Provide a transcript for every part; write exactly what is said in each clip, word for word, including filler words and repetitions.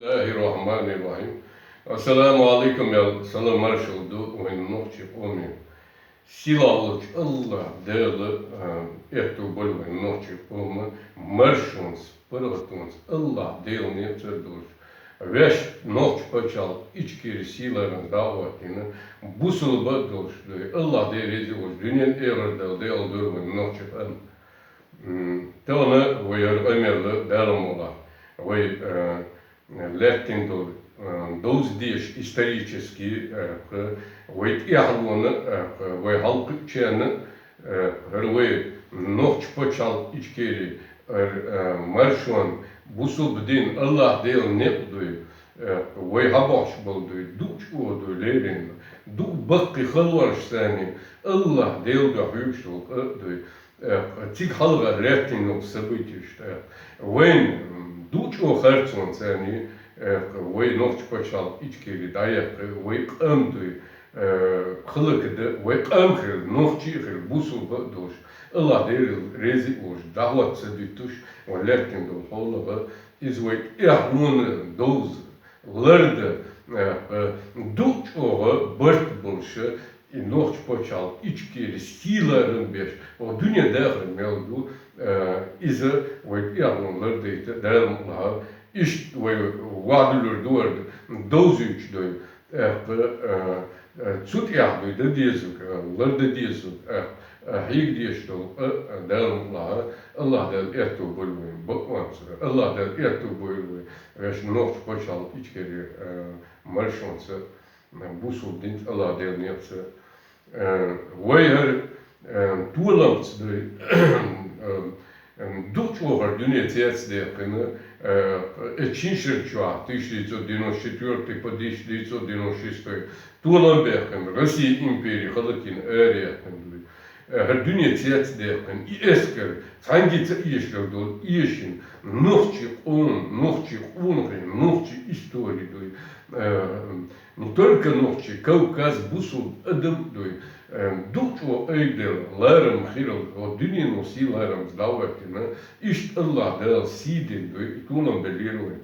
Бисмиллахир-рахманир-рахим. Ассаламу алейкум, я салам маршал ду вайн нохчий къоме. Сила волча Аллах Дала, а, этто боль вайн нохчий къома маршонца, паргӀатонца Аллах Дала некъ цар долаш. Вешта нохча паччахьалкх Ичкери сийлара дӀаоттийна, бусалба долаш дуй. Аллах Дала рези волаш, дуьнен эгӀар дал Дала дор вайн нохчий къам. М, тахан вай яр къамел Дала мула. Вай, э, лаьттан дол, э, довза деш исторически, э, кхы вай тӀехьалона, э, кхы вай хьалкхуьучарна, э, хӀара вай нохча паччахьалкх Ичкери, э, э, маршон, бусалба дин, Аллах Дала некъ дуй, э, вай хьабоагӀаш бола дуй, дукха чӀоагӀа дуй лерина, дукха баккхий халонаш санна, Аллах Дала дуй хьоьгуш дола къа дуй. Э, цига хьалха лаьттан йолча событеш тӀа. Вайна, м, дукха чӀоагӀа харцонца царна, э, вай нохча паччахьалкх Ичкери дӀаяккха, вай къам дуй, э, хӀалакда, вай къам хир, нохчий хир, бусалба а долаш. Аллах Дала рези а волаш, дӀахӀотта ца дитташ, вай лаьттан дола хьолах, из вай тӀехьалона довза, ларда, э, э, дукха чӀоагӀа барт болаш, и нохча паччахьалкх Ичкери сийлара беш, о дуьне дахар мел ду, э, из вай тӀехьалона лардайта Дала мукъ лахь, иштта вай ваӀда лур ду вар довзуьйташ дуй, э, э, э, цу тӀехьа дуй да дезаг, э, ларда дезаг, э, э, хьега дезаш дола, э, э, Дала мукъ лахь, Аллах Дала этто боль вайн бакъонца, Аллах Дала этто боль вайн вешта нохча паччахьалкх Ичкери, э, маршонца, бусалба динца, Аллах Дала некъца. Э, вай хӀара, э, толамца дуй, э, э, дукха чӀоагӀа хӀара дуьне цецдаьккхина, э, э, шин шера чухь, тысяча девятьсот девяносто четвёртый по тысяча девятьсот девяносто шестой, толам баьккхина, Россе импери хӀалакйина араяьккхина дуй. Э, хӀара дуьне цецдаьккхина, и эскар, цхьаннега ца эшар дола эшина, нохчий къам, нохчий къонахий, нохчий истори дуй. Э, Не только нохчий, Кавказ, бусалба адам дуй, э, дукха чӀоагӀа айдел, ларам хирал, хӀо дуьнено сий ларамца дӀаоттийна, иштта Аллах Дала сий дина дуй, и толам беллера вай.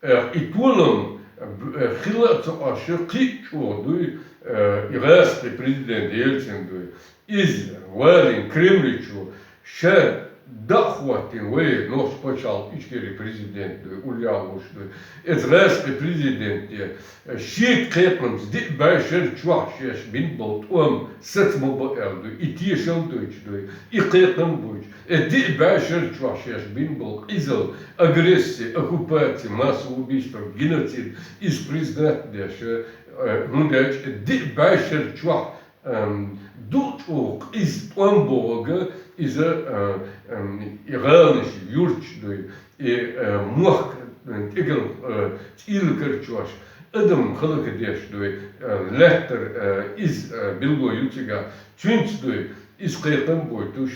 Э, и толам, э, хила а ца Ӏаш, кхы а чӀоагӀа дуй, э, и гӀазкхий президент Ельцин дуй. Из валийна Кремле чу ша дӀахӀоттийна вай нохча паччахьалкх Ичкери президент дуй, уллехь волаш дуй. Из гӀазкхий президенте шега кхайкхамца диъ бӀаь шера чухь шоаш бина бола тӀом саца ма баьнна дуй, и тешал дойташ дуй, и кхайкхам а бойташ. Э, диъ бӀаь шера чухь шоаш бина бола къизал, агрессия, оккупация, массовое убийство, геноцид, из признать деш, э, хӀунда аьлча диъ бӀаь шера чухь Эм, дукха чӀоагӀа къиза тӀом боагӀа, иза, э, эм, и гӀаланаш, юрташ дуй, и, э, мохк, э, тӀегал, э, цӀийла карчош, адам хӀалакдеш дуй, э, лаьттара, э, из, э, билгало ю цига, цуьнца дуй, из кхайкхам а бойташ,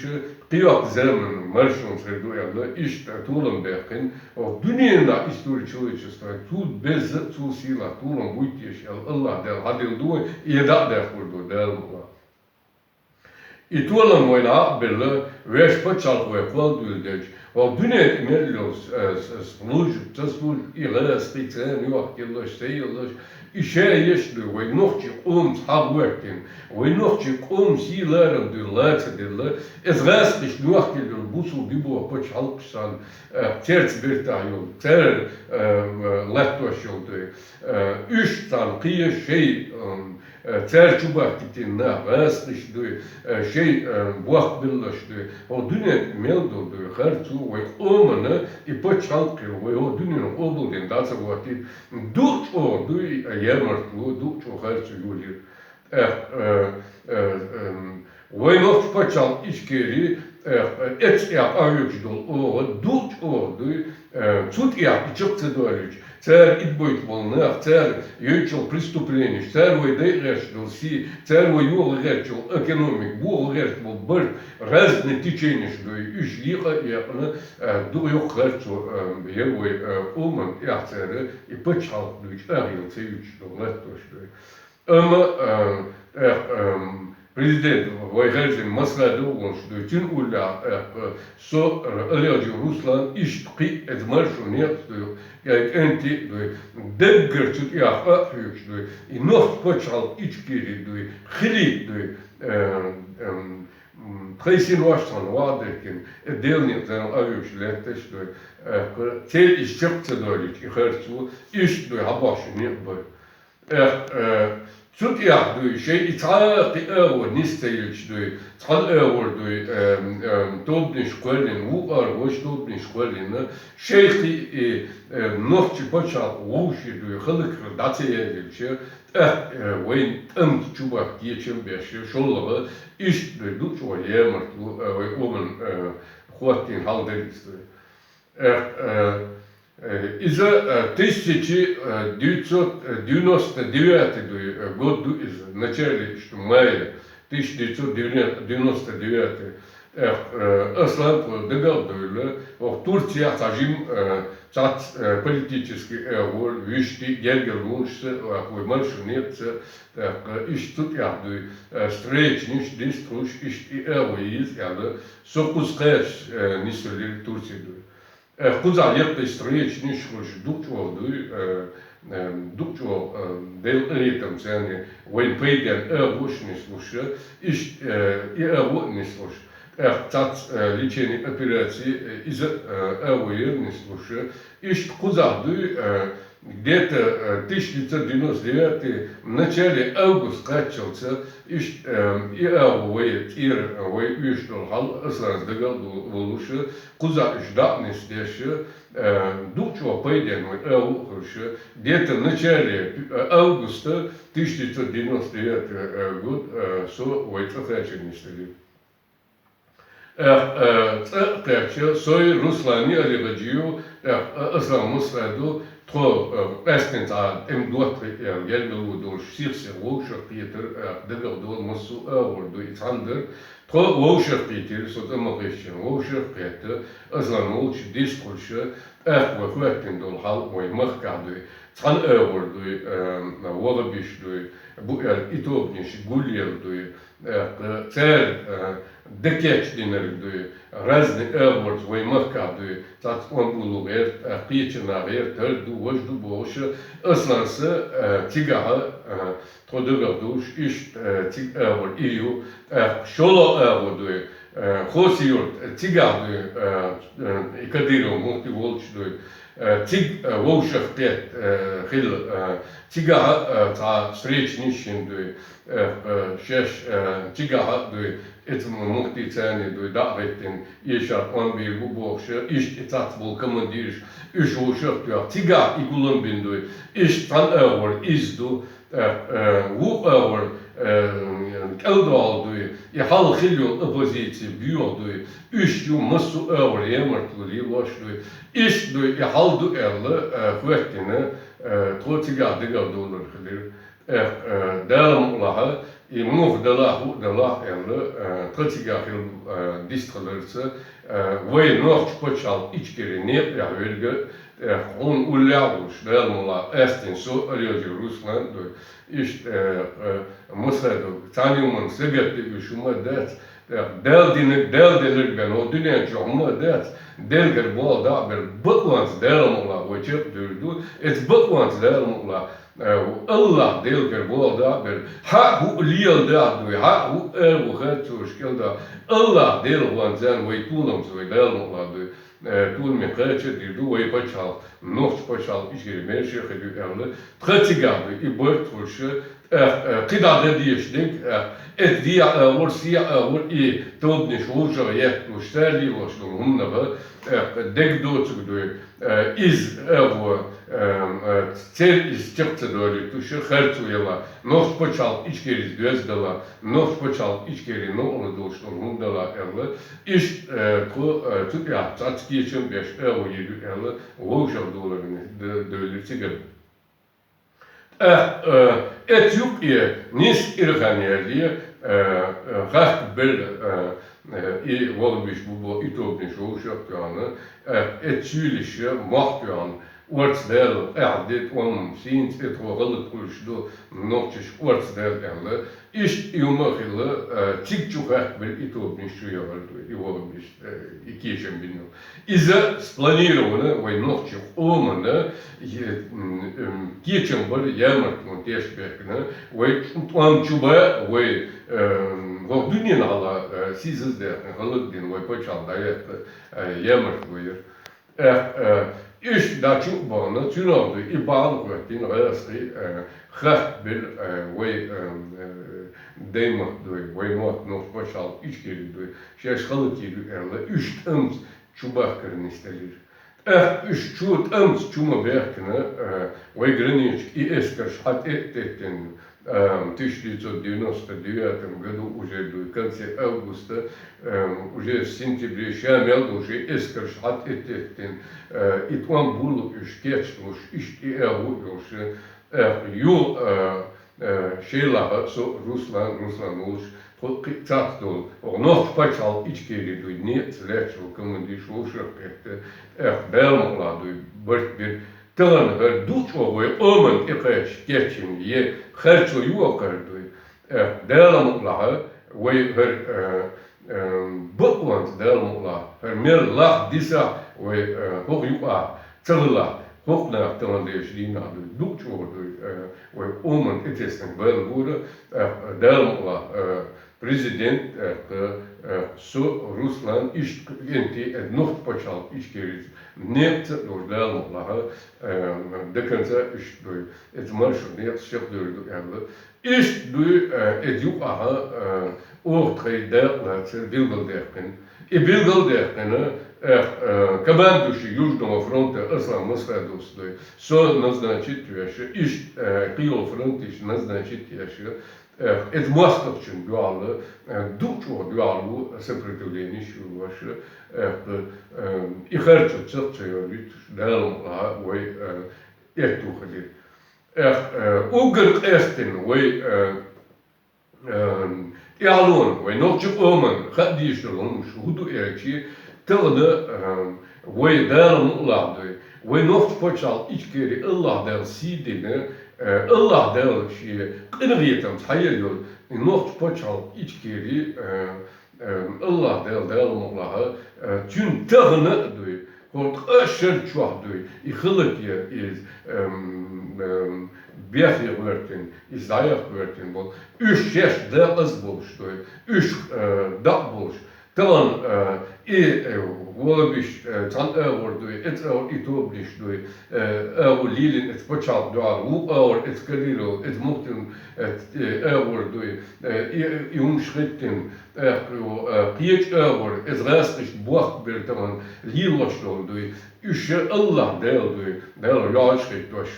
кхыйолча заман маршонца хир ду аьлла, иштта толам баьккхина, О, дуьненахь история человечества, цул беза, цул сийлахь толам буй те аьлла, Аллах Дала хьаделла ду вай, и дӀа а даьккхар ду Дала мукъ лахь. И толам вайна Ӏо а белла, вешта паччахьалкх вай кхолладаьлча, о, дуьнен тӀа мел йолу с-, э, с-, служба, ца служба, и гӀазкхий царна йохкаеллаш, ца еллаш, и ша еш а дуй, вай нохчий къомаца хьагӀоьттина, вай нохчий къоман сий-ларам дуй лацаделла, иза гӀазкхашна йохкаелла йолу бусалба боху паччахьалкхаш санна, э, церца бертахь йолу, цара, э, латтош йолу дуй. Э, уьш царна кхийо шайн, э, э, цара чу бахкийтина нах, гӀазкхаш дуй, э, шайн, э, бохк биллалаш дуй. ХӀокху дуьнен тӀе мел долу дуй, харцо вай къомана и паччахьалкх хилла, вай хӀокху дуьненан къобалдина дӀа ца хӀоттийта, дукха чӀогӀа дуй, э, ямартло, дукха чӀогӀа харцо йолийра. Эх, э, э, эм, вай нохча паччахьалкх Ичкери, эх, э, эцу тӀехь къахьоьгуш долу оха дукха чӀогӀа дуй, э, цу тӀехь и чекх ца долуьйтуш, цара итбойтуш болу нах, цара йойтуш йолу преступленеш, цара вай дайа гӀерташ долу сий, цара вай йоха гӀерташ йолу экономика, боха гӀерташ болу барт, разные теченеш дуй, уьш екъа а екъна, э, дукха йоккха харцо, э, яра вай, э, къоман тӀехь цара, и паччахьалкх дуй, чӀагӀъелла ца юьтуш долу латтош дуй. Амма, а, тӀаккха, ам, Президент вай хьерзина Масхадов волуш дуй, цуьнан уллехь, э, со, э, Алхьажиев Руслан, иштта кхин а эза маршо некъаш дуй, э, кӀентий дуй, даггара цу тӀехь а хьоьгуш дуй, и нохчийн пачхьалкх Ичкери дуй, хилийта дуй, э, эм, м, тхайн синош цхьана вагӀа деркина, э, Делан некъа зама къахьоьгуш лаьтташ дуй, э, церан иза чекх ца дойлуьйтуш, и харцо, иштта дуй, хьабохьуш некъ бара. Эх, э, цу тӀехь дуй, шайн и цхьа а кхин агӀо нис ца йиллаш дуй, цхьана агӀор дуй, эм, эм, тобанаш кхоьллина, вукхара важа тобанаш кхоьллина, шайх и, э, нохчийн пачхьалкх вовшийн дуй, халкъ дӀа ца язъелча, тӀаккха, э, вайна тӀамца чубахка кечам беш, шолгӀа, иштта дуй, дукха чӀогӀа ямартло, э, вай къоман, э, хӀоттийна хьал дара иза дуй. Эх, э, э, иза, э, тысяча девятьсот девяносто девятый дуй, э, год ду иза, начале, что мая, тысяча девятьсот девяносто девятый. Эх, э, Аслан, тхо дагах а довлу, оха Турцехь цхьа жим, э, цхьацца, э, политический агӀор, вуьшта гергарлонаш, э, вай маршо некъаца, тӀаккха иштта цу тӀехь дуй, э, встречанаш дистхуш, иштта и агӀо еза аьлла, со кхуза кхаьчча, э, нисвелира Турци дуй. Э, кхузахь яккхий встречанаш хуш, дукха чӀогӀа дуй, э, э, дукха чӀогӀа, э, Делан къинхетамца царна вайна пайденна агӀош нислуш, иштта, э, и агӀо а нислуш. Эх, цац, э, лечение, операции, э, иза, э, агӀо яра нислуш. Иштта кхузахь дуй, э, где-то, э, тысяча девятьсот девяносто девятый, в начале августа кхаччалца, иштта, э, и агӀо вай тӀера, вай оьшуш долу хьал Асланца дагах а долуш, кхузахь уьш дӀа а нисдеш, э, дукха чӀогӀа пайденна вай агӀо а хуьлуш, где-то в начале, э, августа тысяча девятьсот девяносто девятый, э, год, э, со вай цӀа кхаьчна нисделира. Эх, э, цӀа а кхаьчча, сой, Руслани, Алхьажиев, эх, э, Аслан, Масхадов, тхо, э, къаьстина цхьа тӀеман доттагӀий, э, гергарло долуш, сих-сиха вовшах кхетар, эх, дагах долу массо а агӀор дуй, и цхьаьна дара. Тхо вовшах кхийтира, со цӀа ма кхеччина, вовшах а кхетта, Аслан волчу дистхуш, тӀаккха вай хӀоьттина долу хьал вай махкахь дуй, цхьана агӀор дуй, э, вагӀа биш дуй, бу аьлла, и тобанаш гулъелла дуй, э, цара, э, дакечдинарг дуй, разный агӀорца вай махкахь дуй, цац къомбулу гӀерта, э, кхечанна гӀерта, хӀара ду, важа ду бохуш, Асланца, э, цигахь, э, тхо дагах долуш, иштта, э, цига агӀор и ю, тӀаккха шолгӀа агӀо дуй, э, Хоси-Юрт, э, цигахь дуй, э, э, и Кадыров мухти волчу дуй, э, цига, э, вовшах кхетта, э, хилла, э, цигахь, э, цхьа встречанаш йина дуй, э, э, шаьш, э, цигахь а дуй, эцу мухти царна дуй, дӀа а гӀеттина, эшар къомбийр бу бохуш, иштта и цац болу командираш, уьш вовшах а тоьхна, цигахь и гулам бина дуй, иштта цхьана агӀор иза ду, э, э, вукху агӀор, э, кӀелдохьал дуй, и хьалха хилла йолу оппозици боьха дуй, уьш ю массо а агӀор ямартло лелош дуй, иштта дуй, и хьал ду аьлла, э, хӀоьттина, э, тхо цигахь дагах долур хилира. Эх, э, Дала мукъалахь, и муха далахь, хӀуъа далахь аьлла, э, тхан цигахь хилла, э, дистхиларца, э, вай нохчийн пачхьалкх Ичкери некъа тӀехь верг, э, хьуна уллехь а волуш, Дала мукъалахь, къаьстина со, Алхьажиев Руслан а дуй, иштта, э, э, Масхадов, цхьана хӀуманна сагатдеш хӀума а дац, э, Дала динарг, Дала делларг бен, хӀокху дуьнен чохь хӀума а дац, Делгара болх дӀа а бер, бакъонца Дала мукъалахь вай чекхдевр ду, эцу бакъонца Дала мукъалахь, Э, Аллах Делгара болх дӀа а бер, хьан а хӀуъа леладахь дуй, хьан а хӀуъа агӀо харцонаш кӀелдахь, Аллах Делан гӀоьнца вай толамца вай Дала мукъалахь дуй, э, толамца кхача а дийр ду вай пачхьалкх, нохчийн пачхьалкх Ичкери маьрша а хир ю аьлла, тхан цигахь дуй, и барт хуьлуш, э, э, кхидӀа дан дезаш дерг, э, эцу дехьа агӀор, сехьа агӀор, и тобанаш вовшах етталуш, цара лелош долу хӀуманах, э, дерг доцург дуй. Э, иза, э, во, э, э, церан иза чекх ца дойлуьйтуш, харцо яла, нохчийн пачхьалкх Ичкерис доьзна дала, нохчийн пачхьалкх Ичкери новкъарло долуш долу хӀума дала аьлла, иштта, э, тхо, э, цу тӀехь цхьацца кечам беш, агӀо йийр ю аьлла, вовшах доларна д-, девлира цигара. ТӀаккха, э, эцу юккъе нийсса кӀира хан ялале, э, э, хахка белла, э, э, и валбиш бу бо, и тобанаш вовшах а тоьхна, э, эцу чуьйлиша мохь а тоьхна, Орца даьлла къаьхьа де, тӀом сийна цӀе тхо гӀалат хуьлуш ду, нохчашка орца даьлла аьлла. Иштта юма а хилла, э, цига чу хахкабелла и тобанаш чу яхар ду, и вахабиш, э, и кечам бина. Иза спланирована вай нохча къомана, е, м, м, кечам бар ямартлон теш бехкана, вай тӀом чу ба, вай, э, вах дуьнен хьала, э, сизаз даьккхина, гӀалат дина, вай пачхьалкх дӀаяккха, э, ямартло яр. Э, э, иштта дӀачу а бахана, цуьнах дуй, и бахьана хӀоьттина гӀаьсхи, э, хахкабелла, э, вай, э, э, даймахка дуй, вай мотт нохча пачхьалкх Ичкери дуй, шаьш хӀаллакье ду аьлла, уьш тӀамца чу бахкар нисделира. ТӀаккха уьш чу тӀамца чу ма баьхкина, э, вай границашка и эскарш хьатӀе а теттина, эм, тысяча девятьсот девяносто девятом году уже дуй, конце августа, эм, уже в сентябре ша мел долу шайн эскарш хьатӀе а теттина, э, и тӀом буьллу уьш кечлуш, иштта и агӀо а йолуш, э, ю, э, э, шайлахь со, Руслан, Руслан волуш, тхо кхин а цхьацца долу, оха нохча пачхьалкх Ичкери дуй, некъаца лаьтташ волу командирш вовшах а кхетта, тӀаккха Дала мукъалахь дуй, барт бира. Тахана хӀара дукха чӀогӀа вай къоман тӀекхача кечйина е харцо ю ваккхар дуй. Э, Дала мукъалахь, вай хӀара, э, э, бакъонца Дала мукъалахь, хӀара мел лах дисахь, вай, э, хӀокху юкъахь ца хилахь, хӀокху наха тахана дезаш дийнахь дуй, дукха чӀогӀа дуй, э, вай къоман тӀетеснарг бала гура, э, Дала мукъалахь, э, Президент, э, кхы, э, со, Руслан, иштта кхин а, э, нохча пачхьалкх Ичкерица некъаца а долуш Дала мукъалахь, э, до конца иштта дуй. Эца маршо некъаца шех дуьйр ду аьлла. Иштта дуй, э, эца юкъахь, э, оха тхайн дакъа лацар билгалдаьккхина. И билгалдаьккхина, э, э, командующий Южного фронта Аслан Масхадовс дуй. Со назначить веш, иштта, э, кхийолу фронташ назначить еш, Э, эца мостагӀчун дуьхьал, э, дукха чӀогӀа дуьхьал ву сопротивленеш йолуш, э, э, и харцо цхьа а ца йолуьйтуш, Дала мукъалахь вай, э, аьтту хилира. Эх, э, уггар къаьстина вай, э, э, тӀаьхьалонан, вай нохча къоман хаа дезаш долу хӀуманаш хӀун ду аьлча, тахана, э, вай Дала мукъалахь дуй, вай нохча пачхьалкх Ичкери АллахӀ Дала сий дина, Э, АллахӀ Дала шен къинхетамца хьаелла йолу и нохча пачхьалкх Ичкери, э, э, АллахӀ Дала, Дала мукъалахь, э, цуьнан тахана а дуй, хӀора ткъа шарчохь дуй, и хӀаллакье иза, эм, эм, бехъе гӀоьртина, иза дӀаяха гӀоьртина болу. Уьш шаьш декъаза болуш дуй, уьш, э, дакъа болуш. Тахана, э, и, э, валабиш, э, цхьана агӀор дуй, эца агӀор и тобанаш дуй, э, агӀо лелийна эца пачхьалкх дуьхьал, вукху агӀор эца Кадыров, эца Мухтин, э, э, агӀор дуй, э, и, и хӀумаш хӀиттина, э, кхечу агӀор эца гӀаскхишна бохк бер тахана лелош долу дуй. Уьш АллахӀ Дала дуй, Дала йоӀаш хӀиттош,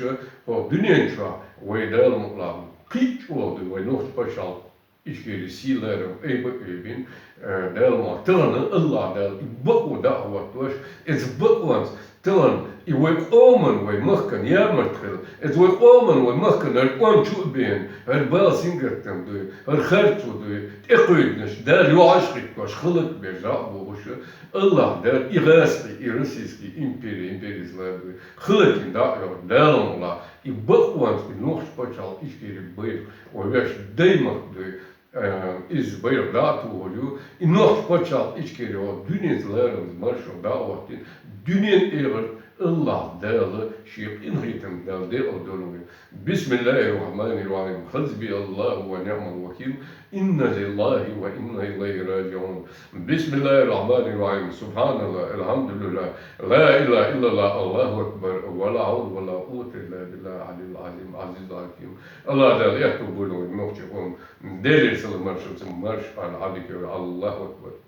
хӀокху дуьнен чохь вай Дала мукъалахь кхин а чӀогӀа дуй вай нохча пачхьалкх. Ичкери сий-ларам айба а айбина, э, Дала ма тахана АллахӀ Дала и бакъо дӀа а хӀоттош, эца бакъонца тахана и вай къоман, вай махкан ямарт хила, эца вай къоман, вай махкан хӀара тӀом чу а беана, хӀара бала сингаттам дуй, хӀара харцо дуй, тӀекхуьйдинарш Дала йоӀаш хӀиттош, хӀаллакбеш дӀа а бохуш, АллахӀ Дала и гӀаскхи, и российский импери, империзла дуй, хӀаллакйина дӀа а йохуш, Дала мукъалахь, и бакъонца и нохча пачхьалкх Ичкери байракх вай вешан даймахка дуй, Э, иза байракх дӀа а тухур ю, и нохча пачхьалкх Ичкери хӀокху дуьненца ларамаза маршо дӀа а хӀоттийна, дуьненан эгӀарт АллахӀ Дала шен къинхетам Дала декъал долу вай. بسم الله الرحمن الرحيم. حسبي الله ونعم الوكيل. إنا لله وإنا إليه راجعون. بسم الله الرحمن الرحيم. سبحان الله، الحمد لله، لا إله إلا الله، الله أكبر، ولا حول ولا قوة إلا بالله العلي العظيم، العزيز الحكيم. АллахӀ Дала аьтту бойла вайн нохчийн къоман. Делера салам маршалла, марша Ӏала хьадика, Аллаху акбар.